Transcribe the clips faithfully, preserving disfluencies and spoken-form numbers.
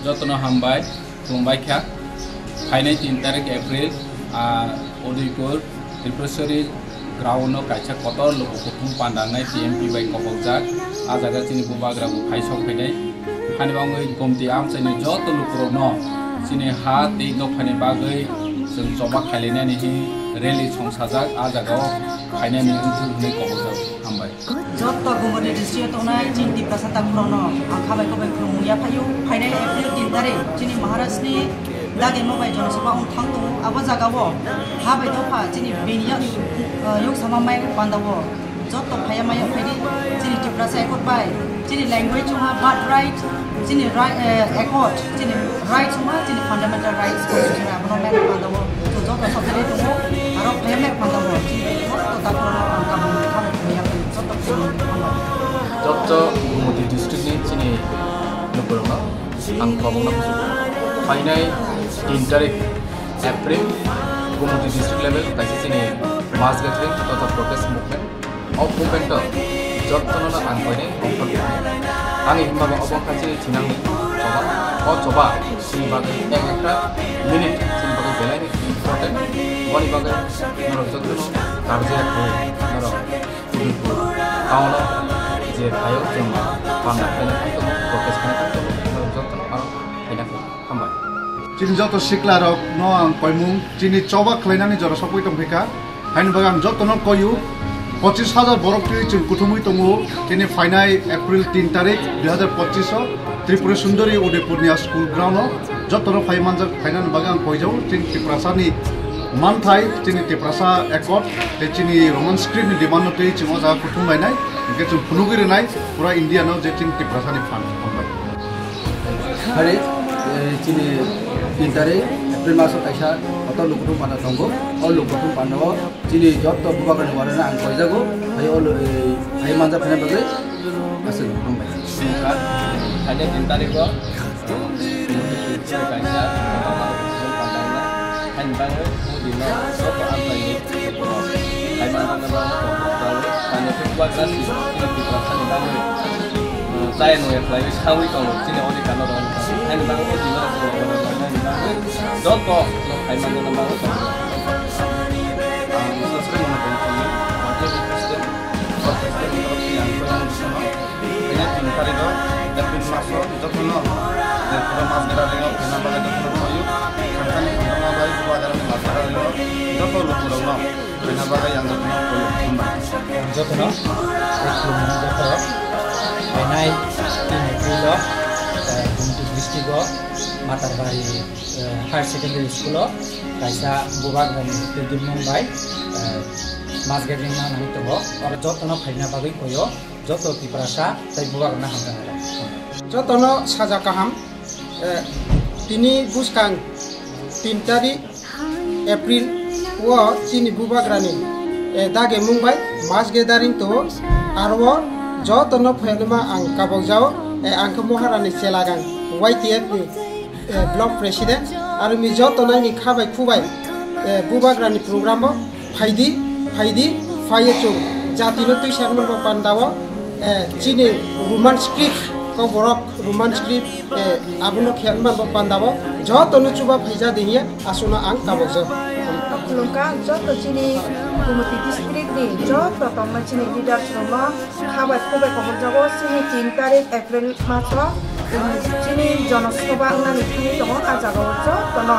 Jotono hambai, khulumbai kha. Phainai tin tarik April, ah, Udaipur, Tripureshwari ground-o kaisa kotor luku kuthum panda wngnai T M P bai kobokjak. Ah jaga chini bubagra bo phai sok phainai. Hani bagwi Gomti amchaini joto lukurokno chini ha tei dophani bagwi chwng choba khailainani hi rally songsajak. Ah jagao phainani wngthok hwnwi kobokjak. Hambai. Joto Gumoti district tongnai chini Tiprasa takhurokno ang khabai khabai khulumung yaphaio. Phainai April tin tarik chini Maharashtrani dagemo bai Jonosabha wng thang tongo. Abo jagao ha bai dopha chini bini yak, eh, yak sama mai pandao joto phaiya maya phaidi chini Tiprasa ekot bai chini language wngha birth right, chini right, eh, accord, chini rights wngma, chini fundamental rights constitution abono men panda o chwng joto sophilwi tongo, aro phaimya panda o chini joto takhurokno ang kaham khabai khulumya joto khulumya. Joto Gumoti district ni chini lukurokno ang kobokno bujo. Phainai tin tarik April Gumoti district level kaisa chini mass gathering totha protest movement. O movement-o jotono no ang koinai ongkhor khainai. Ang himba bo obo wngkha chini thinangni choba. O choba chini bagwi ek ekta minute chini bagwi belai ni important. Boni bagwi norok jotono karjak khe norok Udaipur town-o je phaio chwng panda khaina thang tongo, protest khaina thang tongo, norok jotono aro khaina khe hambai. Chini joto sikla rok no ang koimung chini choba khlainani jora sokwi tongphaikha. Haini bagwi ang jotono koyu, pochis hajar borok twi chwng kuthumwi tongo. Chini phainai April tin tarik dui hazar pochis o Tripura Sundari Udaipurni a school ground o jotono phai manjak, phainani bagwi ang koijao. Chini Tiprasani manthai, chini Tiprasa accord tei chini Roman script ni demand no twi chwng o jaga kuthum lainai, hwnkhe chwng phunugwi rwnai pura India no je chini Tiprasani phan. Hambai. Hari, eh, chini tin tarik April maso kaisa kotor lukuthum panda tongo. O lukuthum panda o chini joto bubagrani warana ang koijago. Hai o lu-, eh, hai manjak phana bagwi aswk hambai. Kha, khaina tin tarik o kaisa kotor lukuthum panda wngnai. Haini bagwi o dino joto amchaini hai manjak phana bagwi tongo. Khaina tin tarik o chini Tiprasani bagwi Chaya nungya khlaiwi sawi tongo, chini odhikar no rwna bagwi. Haini bagwi o dino rwna bagwi joto no khai manjana bagwi tongo. Ang Sasri Mono Bongkhorni, Party of Christian, President ni torof ni ang koi mung sano, khaina tin tarik o, April maso, joto no, je pura mas gira ringo, khaina bagwi joto no koyu, khangkani khangkama bai, bubagrani mas gira ringo, joto lukurok no. Bini bagwi ang jotono koi hambai. Ang jotono koi khulumani joto phainai tin April o, eh, Gumti district o Matarbari, eh, Higher Secondary School o kaisa bubagrani tei dulmung bai, eh, mass gathering nanani tongo. Oro jotono phaina bagwi koyo joto Tiprasa tei bubagrano hamjakmani. Jotono saja kaham, eh, tini buskang tin tarik April o chini bubagrani, eh, dagimung bai mass gathering tongo. Aro o jotono phainama ang kabokjao, eh, ang khe Moharani Chelagang Y T F ni, eh, block president. Aro mi jotono aini kha bai khu bai, eh, bubagrani program o phaidi, phaidi, phaiyo chwng jatino twi sanmani bo pandao, eh, chini Roman script, Kokborok Roman script, eh, abono khe manbo pandao, jotono chuba phaija de hiya, aswkno ang kabokjak. Khulumkha joto chini Gumoti district ni joto tongma chini leaders rokno kha bai khu bai kobokjago, chini tin tarik April maso, um, chini jonosabha wngnani thangwi tongo, ah jagao jotono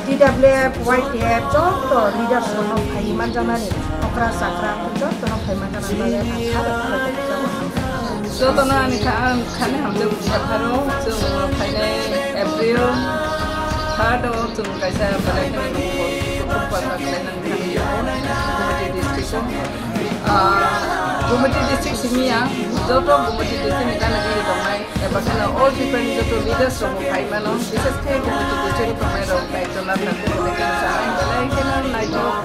T W F, Y T F joto leaders rokno phaiwi manjaknani, okra chakra jotono phai manjaknani bagwi ang kha bai khu bai kobokjago. Jotono ani kha, ang khani hamjak pharo, chwng phainai April third o chwng kaisa belai kheno kuthum panda khlainani thangwi tongo, Gumoti district o. Ah, Gumoti district simi ya, joto Gumoti district ni gana gini tongnai, eba kheno all people ni joto leaders rok phai mano, bises khe Gumoti district tongnai rok kaitor na thang khe belai kheno sanai, belai kheno naithok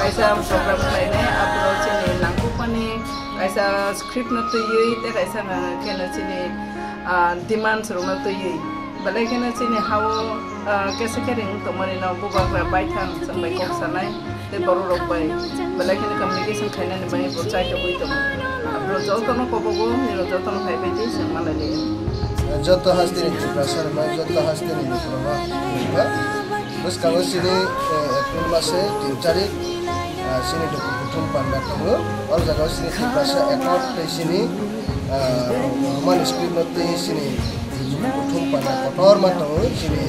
kaisa program khlainai, abro chini nangkukmani kaisa script no twiwi, tei kaisa kheno chini, ah, demands rok no twiwi, belai kheno chini hao, ah, kesa kering tongmani no bubagra baithang chwng bai kok sanai. Tei borok rok bai belai kheno communication khainani bagwi bo chai tongwi tongo. Aphuru jotono kobogo, nini jotono phai bai tei chwng malai lai. Joto hasteni Tiprasa rok, joto hasteni lukurok no bwskango chini, eh, April mase tin tarik, ah, chini dukhu kuthum panda tongo. O jaga o chini Tiprasa Accord tei chini, ah, Roman script no twi chini dukhu kuthum panda kotorma tongo chini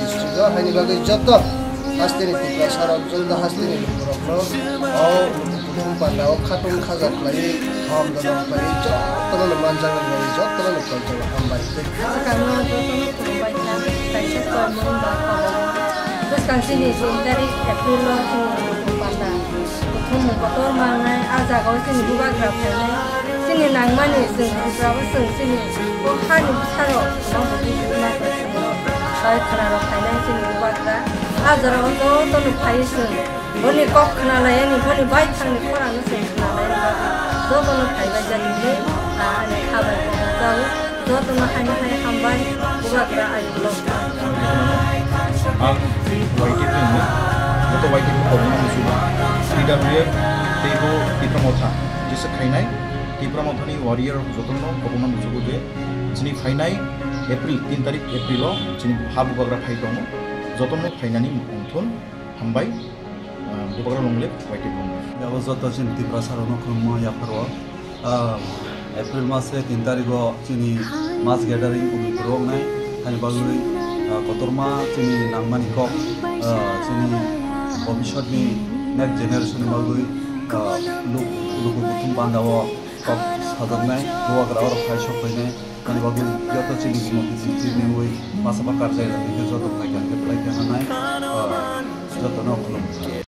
district o. Haini bagwi joto hasteni Tiprasa rok, joto hasteni lukurok no o Kuthum panda o khatung khaja khlaiwi, ham dana khlaiwi, jotono no manjak nai, jotono no koljak, hambai. Bwskangno jotono khulumbai kha, kaisa chormung ba kobogo. Bwskang chini tin tarik April o chini kuthum panda. Kuthumung kotor mangnai, a jagao chini bubagra phainai. Chini nangmani chwng Tripura bo chwng chini o hani bwsarok, ma bwtwi chwngno bai khwnarok phainai chini bubagra. A jorao jotono phaiwi chwng. Boni kok khwnalaiyani, boni baithangni khorangno chwng khwnalaiyani bagwi jotono phaibai jani hinwi, ah, ani kha bai kok rwjago. Jotono haino hai hambai, bubagra ayuk lok. Ang Y T F ni, joto Y T F ni kok rwna muchungo. T W F tei bo Tipra Motha, jesa khainai Tipra Mothani warrior jotono kok rwna muchungo je chini phainai April, tin tarik April o chini ha bubagra phai tongo, jotono phainani mungthun. Hambai, ah, bubagra longle, waitwi longle. Abo joto chini Tiprasa rokno khulumma yapharo, ah, April mase tin tarigo chini mass gathering wngwi phuru wngnai, hani bagwi, ah, kotorma chini nangmani kok, ah, chini bhobishyotni next generation ni bagwi, ah, luk-, luku kuthum bandao kok sajaknai, bubagra oro phai sok phainai. Ani bagwi joto chini gumoti chini chini wi masa bakar jai rok ni joto khlai kha khe khlai kha hanai, ah, joto no khulum.